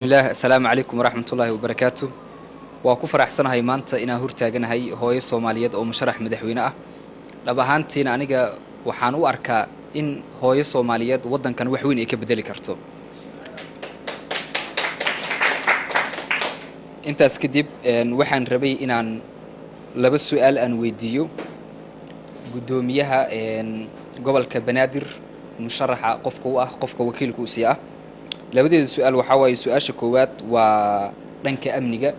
Bismillaah, assalaamu calaykum waraxmatullaahi wabarakaatu. Waa ku faraxsanahay maanta inaan hortaaganahay hooyo Soomaaliyeed oo musharax madaxweyne ah. Dhab ahaantiina aniga waxaan u arkaa in hooyo Soomaaliyeed waddankan wax weyn ay ka bedeli karto. Intaas kadib, waxaan rabay inaan laba su-aal aan weydiiyo guddoomiyaha gobolka Banaadir, musharaxa qofka u ah, qofka wakiilka u sii ah. Labadeeda su-aal waxaa waaye, su-aasha koowaad waa dhanka amniga.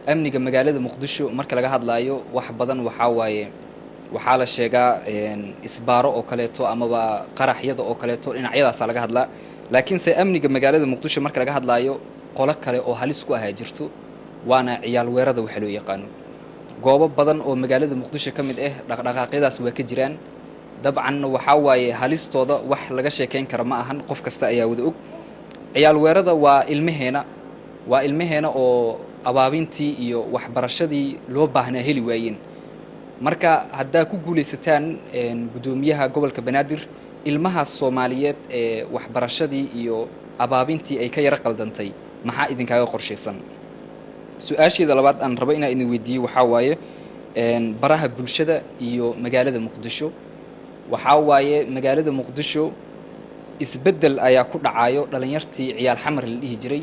Amniga magaalada Muqdisho marka laga hadlaayo, wax badan waxaa waaye waxaa la sheegaa isbaaro oo kaleeto amaba qaraxyada oo kaleeto, dhinacyadaasaa laga hadlaa. Laakiinse amniga magaalada Muqdisho marka laga hadlaayo, qolo kale oo halis ku ahaa jirto, waana ciyaal weerada waxa loo yaqaano. Goobo badan oo magaalada Muqdisho ka mid ah dhaqdhaqaaqyadaas waa ka jiraan. Dabcan waxaa waaye halistooda wax laga sheekeyn kara ma ahan, qof kasta ayaa wada og. Ciyaal weerada waa ilmaheena, waa ilmaheena oo abaabintii iyo waxbarashadii loo baahnaa heli waayeen. Marka haddaa ku guulaysataan guddoomiyaha gobolka Banaadir, ilmahaas Soomaaliyeed ee waxbarashadii iyo abaabintii ay ka yaro qaldantay, maxaa idinkaaga qorshaysan? Su-aasheeda labaad aan rabo inaan idin weydiiyo waxaa waaye baraha bulshada iyo magaalada Muqdisho. Waxaa waaye magaalada Muqdisho isbeddel ayaa ku dhacayo. Dhalinyartii ciyaal xamar la dhihi jiray,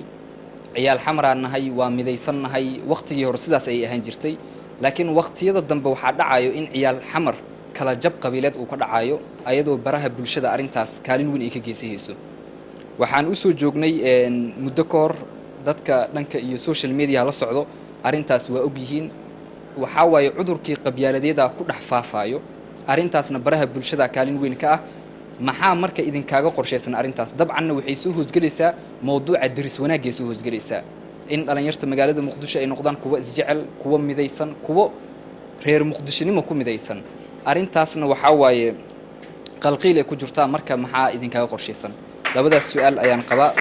ciyaal xamaraan nahay, waa midaysan nahay, waqtigii hore sidaas ayay ahaan jirtay. Laakiin waqtiyada dambe waxaa dhacayo in ciyaal xamar kala jab qabiileed uu ka dhacayo, ayadoo baraha bulshada arrintaas kaalin weyn ay ka geysahayso. Waxaan usoo joognay muddo ka hor, dadka dhanka iyo social media la socdo arrintaas waa ogyihiin. Waxaa waaye cudurkii qabyaaladeeda ku dhex faafayo, arrintaasna baraha bulshada kaalin weyn ka ah. Maxaa marka idinkaaga qorshaysan arrintaas? Dabcanna waxay soo hoosgelaysaa mowduuca deris wanaagay soo hoosgelaysaa, in dhalinyarta magaalada Muqdisho ay noqdaan kuwo isjecel, kuwo midaysan, kuwo reer Muqdishonimo ku midaysan. Arrintaasna waxaa waaye qalqiil ay ku jirtaa. Marka maxaa idinkaaga qorshaysan? Labadaas su-aal ayaan qabaa.